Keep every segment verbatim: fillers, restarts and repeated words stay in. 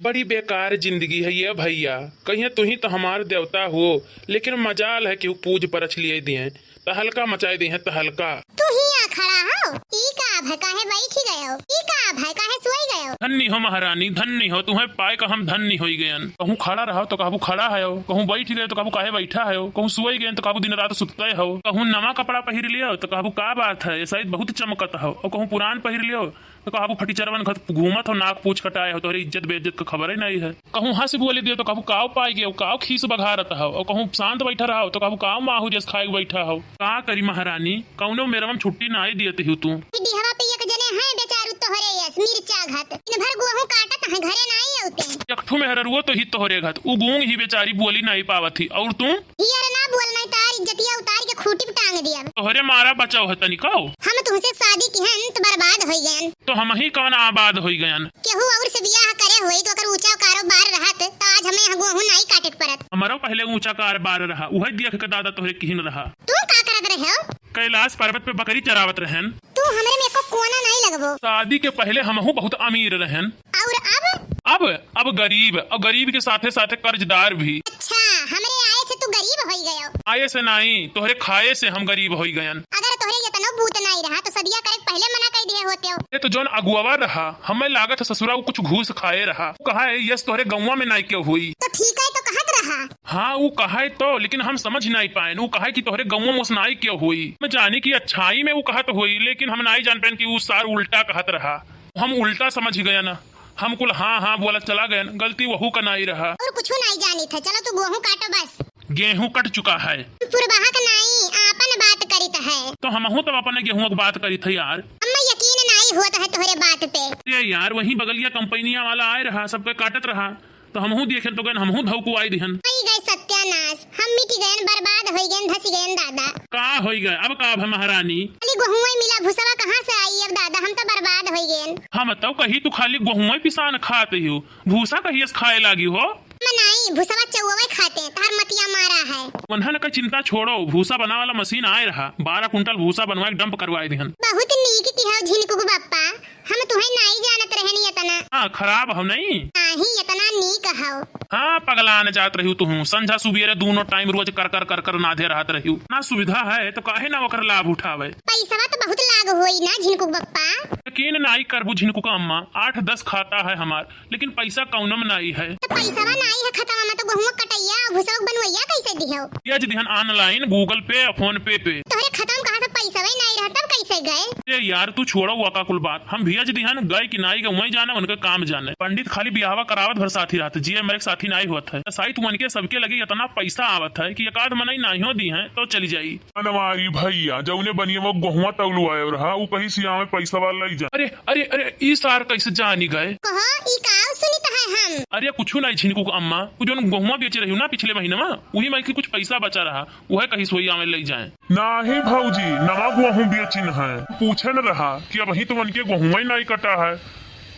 बड़ी बेकार जिंदगी है ये भइया। कहिए तुहीं तो हमार देवता हुओ, लेकिन मजाल है केहू पूज परछ लिये दिहे, तहलका मचाए दिहे, तहलका। तू हियाँ खड़ा हौ, ई का भय, काहे बैठी गयो? ई का भय, काहे सोई गयो? धन्य हो महारानी, धन्य हो, तुहैं पाए का हम धन्य होई गयन। कहूँ खड़ा रहो तो कहबू खड़ा हयो, कहूँ बैठ गयो तो कहबू काहे बैठा हयो, कहूँ सोई गयन तो कहबू दिन रात सुतते हो, कहूँ नवा कपड़ा पहिर लियो तो कहबू का बात है, ये शायद बहुत चमकत हो, और कहूँ पुरान पहिर लियो तो कहबू फटीचरवन घत घूमत हो, नाक पूछ कटाए हो, तोहरे इज्जत बेइज्जत का खबरे नहीं है। कहूँ हँस बोली दियो तो कहबू काव पाई गयो, काव खीस बघारत हो, और कहूँ शांत बैठा रहो तो कहबू काव माहू जस खाए बैठा हो। का करी महारानी, कौनो मेरवा में छुट्टी नाई दियत हिउ तू। ई डिहवा पे एक जने हैं बेचारू तोहरे यस मिर्चा घत, दिन भर गोहूँ काटत हैं, घरे नाई औते। एक ठो मेहररुओ तो ही तोहरे घत, उ गूंग ही बेचारी बोली नाई पावत ही, और तू? हियर ना बोल, नहीं तार इज्जतिया उतार के खूंटी पे टांग दिया। तोहरे मारा बचाव है तनिको। हम तुहसे शादी किहन तो बर्बाद होई गयन। तो हमही कवन आबाद होई गयन? केहू और से बियाह करे होई तो अगर ऊंचा कारोबार रहत तो आज हमें यहाँ गोहूँ नाई काटे के पड़त। हमरो पहले ऊंचा कारोबार रहा, उहे देख के दादा तोहरे किहिन रहा। तू का करत रहे हो? कैलाश पर्वत पे बकरी चरावत रहन। तू हमरे में एको कोना नाई लगबो। शादी के पहले हमहू बहुत अमीर रहन। और अब? अब, अब गरीब, और गरीब के साथे साथे कर्जदार भी। अच्छा, हमरे आए से तू गरीब होई गयो। आए से नाई, तोहरे खाए से हम गरीब होई गयन। अगर तोहरे यतनो बूत नाई रहा तो सदिया करे के पहले मना कर दिए होते हो। ये तो जौन अगुआवा रहा, हमें लागत है ससुरा वो कुछ घूस खाए रहा। वो कहा है यस तोहरे गौवा में नाई क्यों हुई। तो ठीक है तो कहत रहा। हाँ, उ कहे तो, लेकिन हम समझ नाई पाएन। उ कहे कि तोहरे गौवा मोस नाई क्यों होई। हम जानी कि अच्छाई में उ कहत होई, लेकिन हम नाई जान पाएन कि उ सार उल्टा कहत रहा। हम उल्टा समझ गयन। हम कुल हाँ, हाँ बोलत चला गयन। गलती वहू का नाई रहा। और कुछ नाई जानित है। चलो तू गोहूँ काटो बस। गेहूँ कट चुका है। पुरवाहा का नाई, आपन बात करित है। तो हमहू तब अपने गेहूँ की बात करित है यार। हमें यकीन नाई होत है तोहरे बात पे। ये यार, वही बगलिया कंपनिया वाला आए रहा, सबके काटत रहा। तो हमहू देखेन तो गयन, हमहू धौकुआई दिहन। होई गए सत्यानाश, हम मिट गयन, बर्बाद होई गयन, धसी गयन दादा। का होई गए? अब का भा महारानी? खाली गोहुए मिला, भूसवा कहाँ से आई अब दादा, हम तो बर्बाद होई गयन। हम तो कही तू खाली गोहुए पिसान खात ही हो, भूसा कहियस खाए लागी हो? मनाई, भूसवा चौवे खाते, तार मतिया मारा है। उन्हन का चिंता छोड़ो, भूसा बनावे वाला मशीन आए रहा, बारह कुंटल भूसा बनवाए डंप करवाए दिहन। बहुत नीक किहो झिनकुक बप्पा, हम तुहैं नाई जानत रहनी एतना। हाँ, खराब हो नहीं? नाही, एतना नीक हौ। हाँ, पगलान जात रहिउ तुहूँ। संझा सुबेरे दूनो टाइम रोज कर कर कर कर नाधे रहत रहिउ। ना सुविधा है तो काहे ना ओकर लाभ उठावे? पैसवा तो बहुत लाग होई ना झिनकुक बप्पा? यकीन नाई करबू झिनकुक अम्मा, आठ दस खाता है हमार, लेकिन पैसा कौनो में नाई है। तो पैसवा नाई है खतवा में तो गोहुआ कटैया और भूसवा बनवैया कैसे दिहो? भेज दिहन online, Google Pay और PhonePe पे। तोहरे खतवा में कहा था पैसवा ही नाई रहा, तब कैसे गए? ए यार, तू छोड़ो वका कुल बात। हम भेज दिहन, गए कि नाई गए, वहीं जाने, उनका काम जाने। पंडित खाली बियाहवा करावत भर साथी रहत, जिए मरे के साथी नाई होत है। साइत मन के सबके लगे इतना पैसा आवत है कि एक आध मनई नाइयो दी हैं तो चली जाई। बनवारी भैया, जौने बनिया वो गोहुआ तौलवाए रहा, ऊ कहीं सियावे पैसा वाला लई जा। अरे, अरे, अरे, ई सार कैसे जानी गए? कहो, ई का सुनित है हम? अरे, कुछु नाई झिनकुक अम्मा, ऊ जौन गोहुआ बेचे रही ना पिछले महीने में, वही में के कुछ पैसा बचा रहा, वह कहीं सोई आवे लई जाए। नाही भौजी, नवा गोहूँ बेचिन है। पूछे न रहा कि अबहीं तो उनके गोहुआ ही नाई कटा है।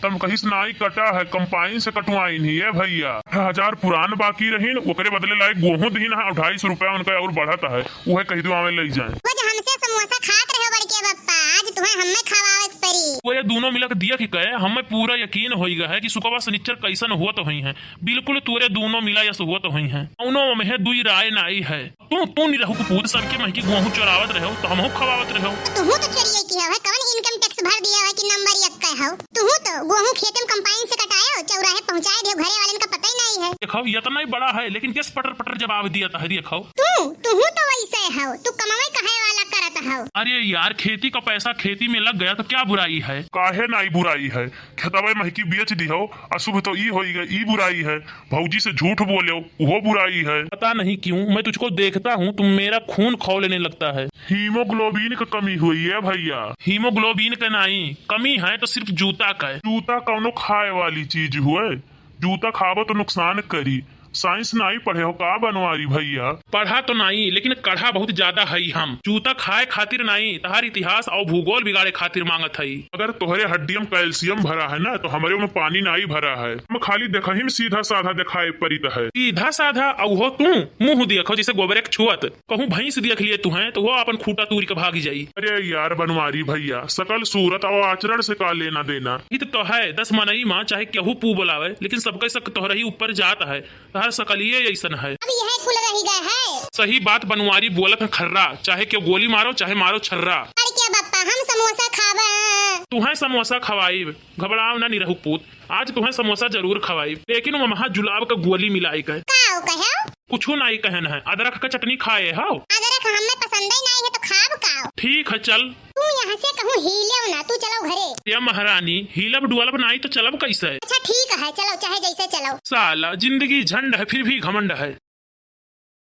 तब कहिस नाई कटा है, कंपाइन से कटवाइन ही है भैया। अठारह हजार पुरान बाकी रहीन, ओकरे बदले लाए गोहूँ दीन है, ढाई सौ रुपया उनका और बढ़त है, उहे कही दो आवे लई जाए। रोज हमसे समोसा खात रहे बड़के बप्पा, आज तुम्हें हमें खवावे के पड़ी। वो ये दोनों मिला के दिया कि कहे, हमें पूरा यकीन होई गया है कि सुकवा सनिच्चर कैसन हुआ तो हुई है, बिल्कुल तोरे दोनों मिला यस हुआ तो हुई है, कौनो में दुई राय नाई है। तू, तू निरहू कपूत सबके महकी गोहूँ चोरावत रहो, तो हमहू खवावत रहो। तो तुहू तो चोरिये किहे हो, कवन income tax भर दिहे हो कि नंबर एक के हो? तुहू तो गोहूँ खेते में कंपाइन से कटाए हो, चौराहे पहुँचाए दिहो, घरे वालन का पता ही नहीं है। देखो, इतना ही बड़ा है, लेकिन किस पटर पटर जवाब दिया था, देखो। तू, तुहू तो वैसे हो, तू कमावे कहे वाला करत हो। अरे यार, खेती का पैसा खेती में लग गया तो क्या बुराई है? काहे नाई बुराई है? खेतवा महकी बेच दिहो, अशुभ तो ई होई गए, ई बुराई है। भौजी से झूठ बोले, उहो बुराई है। पता नहीं क्यों मैं तुझको देखता हूँ तो मेरा खून खौलने लगता है। हीमोग्लोबिन का कमी हुई है भैया। हीमोग्लोबिन का नाई, कमी है तो सिर्फ जूता का है। जूता कौनो खाए वाली चीज हुए? जूता खाबो तो नुकसान करी, साइंस नाई पढ़े हो का बनवारी भैया? पढ़ा तो नाई, लेकिन कढ़ा बहुत ज्यादा हई हम। जूता खाए खातिर नाई, तहार इतिहास और भूगोल बिगाड़े खातिर मांगत हई। अगर तोहरे हड्डियम कैल्शियम भरा है ना, तो हमरे में पानी नाई भरा है। हम खाली देखही में सीधा साधा देखाए परित है। सीधा साधा? अउहो तू? मुंह देखो जैसे गोबरे के छुअत। कहूँ भैंस देख लिए तू हैं, तो वो अपन खूंटा तूर के भागी जाई। अरे यार बनवारी भैया, सकल सूरत और आचरण से का लेना देना? हित तो है, दस मनई मा चाहे केहू पू बोलावे, लेकिन सबके शक तोहरे ही ऊपर जात है। तहार सकलिए ऐसन है। अब यह कुल रह गए है। सही बात बनवारी बोलत है खर्रा, चाहे केहू गोली मारो, चाहे मारो छर्रा। अरे क्या बप्पा, हम समोसा खाबे? तू है समोसा खवाई, घबराव ना निरहु पूत, आज तुहे समोसा जरूर खवाई, लेकिन वो महा जुलाब का गोली मिलाई के। का हो कहे? कुछू नाई कहन है, अदरक का चटनी खाए हो? अदरक हमें पसंद ही नहीं है तो खाब का? ठीक है चल। तू यहाँ से कहूँ हिलेव ना, तू चलो घरे। या महारानी, हिलब डुअलब नाई तो चलब कैसे? अच्छा ठीक है, चलो चाहे जैसे चलो। साला जिंदगी झंड है फिर भी घमंड है।